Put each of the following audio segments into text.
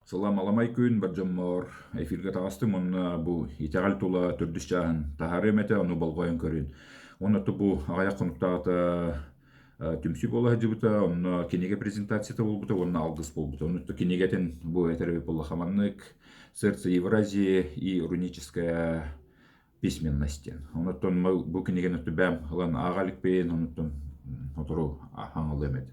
Сылам аламай күн бар дьоммор эфиргэ таҕыстым уонна бу итэҕэл тула төрдүс чааһын таһаарыам этэ, ону болҕойон көрүн. Уонна бу аҕыйах хонуктааҕыта түмсүү буола сылдьыбыта, онно кинигэ презентацията буолбута уонна алгыс буолбута. Онно кинигэтин бу этэр буоллаха маннык «Сердце Евразии и руническая письменность диэн. Онуттан бу кинигэни бэм ылан ааҕа иликпин, онуттан сотору хаҥалыам эт.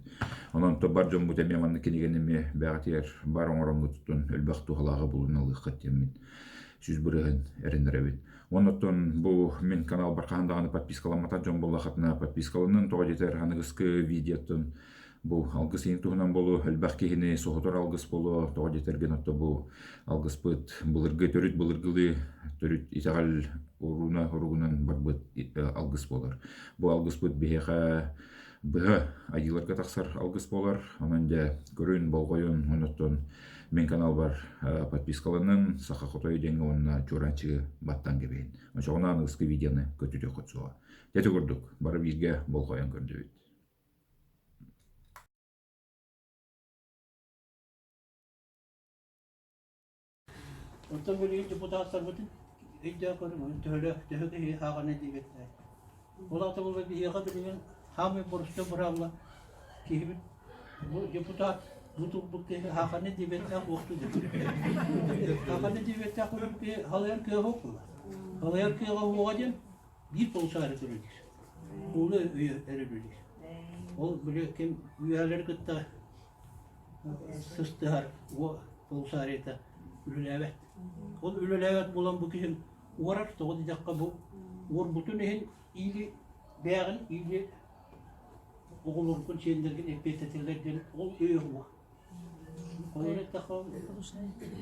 Онон бар дьоммут эмиэ маннык кинигэни эмиэ бэҕэтигэр бар оҥороҥҥутуттан элбэх туһалааҕы булун ылыаххыт диэммин 100% эрэнэрэбин. Онуттан бу мин каналбар хаһан даҕаны подпискаламматах дьон буоллаххытына подпискаланын, тоҕо диэтэр аныгыскы видеоттан Бу алгыс ийин туһунан буолуо, элбэх киһини соһутар алгыс буолуо, тоҕо диэтэргин отто бу алгыспыт былыргы төрүт былыргылыы төрүт итэҕэл уруна уругунан барбыт алгыс буолар. Бу алгыспыт биһиэхэ быһа айыыларга тахсар алгыс буолар. Онон дьэ көрүн, болҕойун, онуттан мин каналбар подпискаланын, Саха Хотойу диэҥҥэ уонна Чуораанчыгы баттаан кэбиһин. Очоҕуна аныгыскы видеоны көтүтүөххүт суоҕа. Дьэ курдук, бары бииргэ болҕойон көрдүбүт. Оттон билигин депутаттарбытын өйдөөн көрүҥ, төһөлөөх төһө киһи ааҕан диэбиттэр. Ол аата буолла биһиэхэ билигин хаамай боростуой быраабыла киһибит бу депутат бу турбут киһи хааханы диэбэттээх уохту диэн. Хааханы диэбэттээх киһи халайар кыаҕа суох Халайар кыаҕа уоҕа диэн биир полушарие үлэлиир. Ууну өйө эрэ үлэлиир. Ол били ким үөһэлэри кытта сыстыһар полушариета үлэлээбэт. Ол үлэлээбэт буолан бу киһим уорар, тоҕо диэтэххэ бу уорбутун иһин или бээҕин, или оҕолоргун, сиэннэргин эппиэттэтэллэр диэн ол өйө уох. Холобур эттэххэ,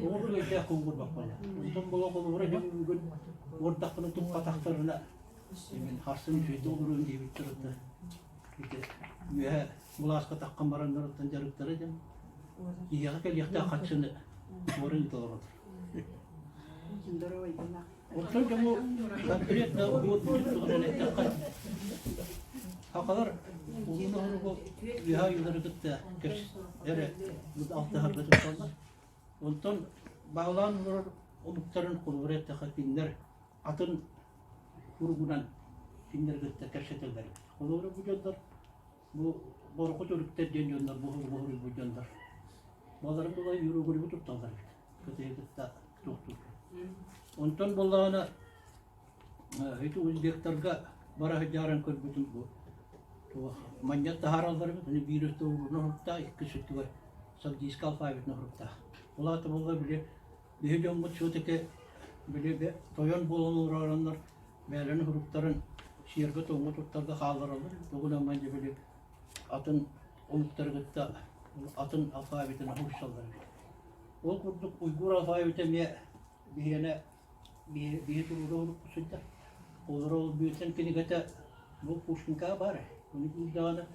оҕолору өйдөөх куҥкурбаппалар. Онтон була холобура дьон бүгүн уордахпына туппатахтарына мин харсын үчүгэйдик олоруом диэбиттэр да ити үөһэ былааска таххан бараннарыттан дьарыктара диэн киһиэхэ кэлиэхтээх харчыны уоран ыыта олороллор. Оттон дьону конкретно уот туһунан эттэххэ, сахалар уһун оһоругу үөһэ айыылары кытта эрэ алтыһарга тутталлар. Онтон баҕалаан олорор омуктарын холобура эттэххэ, кинилэр атын куругунан кинилэри кытта кэпсэтэллэр. Холобура бу дьоннор бу бороху төрүттэр диэн дьоннор бу уһуруйбут дьоннор. Баларын була юругуругу тутталлар эбит. Кытайы кытта туохтуур. Онтон буоллаҕына ити узбектарга бара сылдьааран көрбүтүм бу туох манньат таһаараллар эбит, аны биир өттө уруна уһуктаах, иккис өттүгэр сагдийскай алфавитын уһуктаах. Ол аата буолла били биһи дьоммут все-таки били тойон буолан олоророннор бээлэрин уһуруктарын сиэргэ-туомҥа туттарга хааллараллар эбит. Тугунан дьэ били атын омуктары кытта атын алфавитын уһурсаллар эбит. Ол курдук Уйгур алфавита эмиэ биһиэнэ биһи туруора урукку сылдьар. Олору ол бүөтэн кинигэтэ бу Пушкинкаҕа баар ээ. Ону куурдаҕына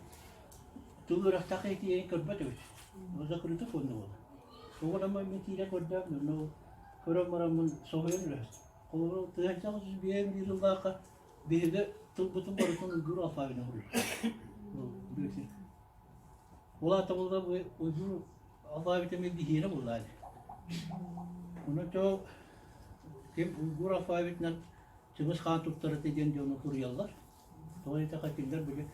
тыл үөрэхтээх киһи көрбөт эбит. Ол закрыта фонда буолар. Оҕо мин киирэ көрдөөх, онно көрөн бараммын соһуйан үлэһит. Холобур, тыһыынча биэм биир сыллаахха биһиги тылбытын барытын Уйгур алфавитын суруйар. Ол аата буолла бу Уйгур алфавита эмиэ биһиэнэ буолла ини. Онон то ким Уйгур алфавитынан Чыҥыс хаан туттарыта диэн дьону суруйаллар. Тоҕо диэтэххэ кинилэр били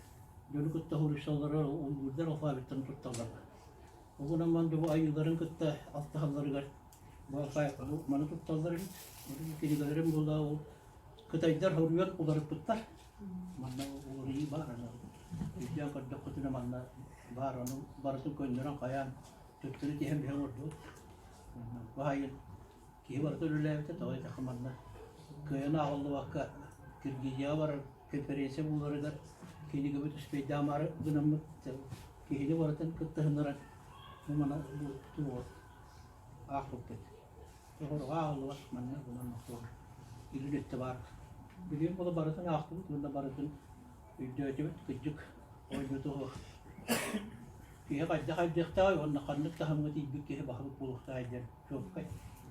дьону кытта суруйсаллара уйгурдар алфавиттарын тутталлар. Ол гынан баран бу айыыларын кытта алтыһалларыгар бу алфавит бу маны тутталлар эбит. Кинигэлэрин буолла ол кытайдар хоруйан уларыппыттар. Манна уларыйыы баар аны. Өйдөөн көрдөххүтүнэ манна баар ону барытын көннөрөн хайаан төттөрү тиһэн биһэн олордубут. Баайын киһи барыта үлэлээбитэ, тоҕо диэтэххэ манна кыайан ааҕыллыбакка Киргизияҕа барар конференция буоларыгар кинигэбит успейдаамаары гынаммыт киһини барытын кыттыһыннаран бу маны бу тугу аахпыппыт. Тоҕоруга ааҕыллыбат манна гынан суох илин өттө баар. Билигин буола барытын аахтыбыт уонна барытын өйдөөтүбүт кырдьык оонньууту суох. Киһи хайдах хайдыахтааҕый уонна ханнык таһымҥа тиийбит киһи баһылык буолуохтааҕый диэн чуолкай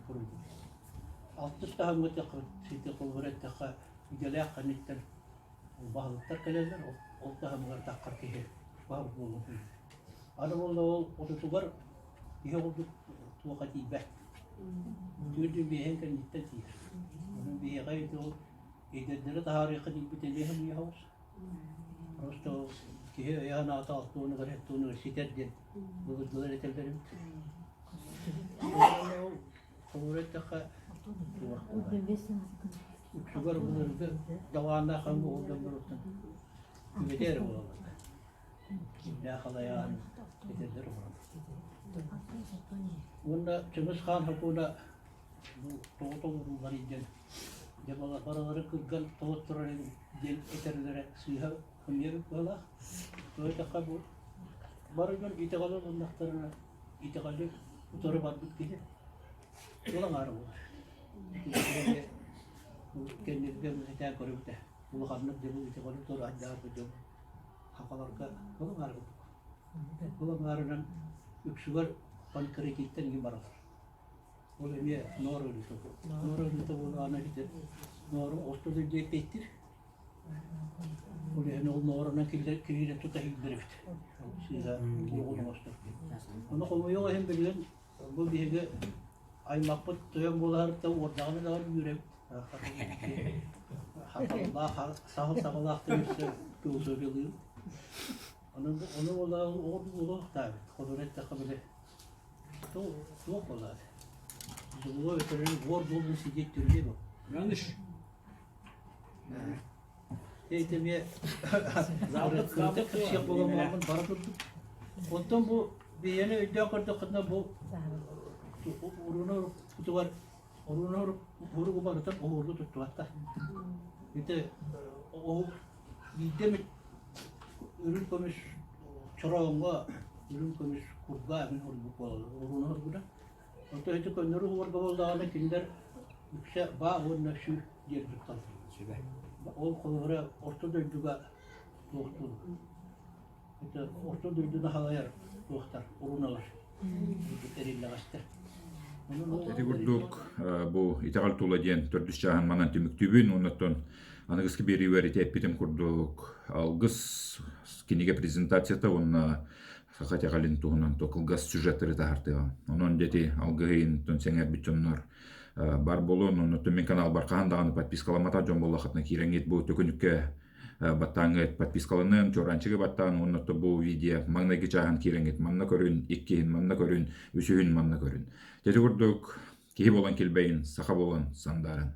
суруйбут. Алтыс таһымҥа сити холобур эттэххэ идэлээх ханныктан баһылыктар кэлэллэр, ол таһымыгар таххар киһи баһылык буолуон сөп. Аны буолла ол отутугар киһи курдук туохха тиийбэт. Түөрдүн биэһин кэнниттэн тиийэр. Онон биһиэхэ ити ол эдэрдэри таһаарыахха диирбит эмиэ хомуйа оҕус. Просто киһи өйө-санаата алтуонугар, сэттуонугар ситэр диэн былыргылар этэллэр эбит. Холобура эттэххэ, үксүгэр былыргы далааннаах хаҥгы ол дьонноруттан үгэтэ эрэ буолаллар. Кимнээх халайаан этэллэр олорон. Уонна Чыҥыс Хаан сокуона бу тоҕо толорулларый диэн дьэ барылары кырган тоҕотторор диэн этэллэрэ сыыһа ымыйа быһыылаах. Тоҕо диэтэххэ бу бары дьон итэҕэли ылыннахтарына итэҕэли утары барбыт киһи тыл аҥаара буолар. Кэнниргэ этээн көрүбүтэ улаханнык дьэ бу итэҕэли утары айдаарбыт дьон хахаларга тыл аҥаара курдук. Тыл аҥаарынан үксүгэр панкреатиттан иҥин бараллар. Ол эмиэ ноор өлүүтэ буолар. Ноор өлүүтэ буоллаҕына ити ноору орто дойду эппиэттиир. Ол иһин ол ноорунан киирэн тута иһиллэр эбит. Сыыһа уоҕун оҥостор. Ону хомуйуох иһин билигин бу биһиги аймахпыт тойон буоларыттан уордаҕына даҕаны үөрэбит. Хаталлаах, саһыл саҕалаах өссө философиялыыр. Ону ону буоллаҕа буолуохтаабыт. Холобур эттэххэ били туох буоллаҕа Зубовой өтөрүн вор должен сидеть в тюрьме был. Яныш. Эти эмиэ кырдьык кыпсыах буоламмын бара турдум. Онтон бу бэйэни өйдөөн көрдөххүнэ бу уруна уруккутугар уруна уругу барытын оһуорга туттубаттар. Ити биирдэ эмит үрүҥ көмүс чорооҥҥо үрүҥ көмүс курга мин ордук буолаллар уруна оргуна. Оттон ити көннөрү уорга буоллаҕына кинилэр үксэ баа уонна сү диэн тутталлар. Сүбэ. Ол холобура орто дойдуга туохтуур. Это орто дойдуну халайар туохтар, уруналар, эриллэҕэстэр. Ити курдук бу итэҕэл тула диэн төрдүс чааһын манан түмүктүүбүн. Оннуттан аныгыскы биэриибэр ити эппитим курдук алгыс кинигэ презентацията уонна саха итэҕэлин туһунан то кылгас сюжеттары таһартыаҕым. Онон дьэ алгыһыйын сэҥээрбит дьоннор бар буолуон, оннуттан мин каналбар хаһан даҕаны подпискаламматах дьон буоллаххытына киирэҥҥит бу төкүнүккэ баттааҥҥыт подпискаланын, чуораанчыгы баттаан уонна бу видео маҥнайгы чааһын киирэҥҥит манна көрүн, иккиһин манна көрүн, үсүһүн манна көрүн. Ити курдук киһи буолан килбэйин, саха буолан сандааран.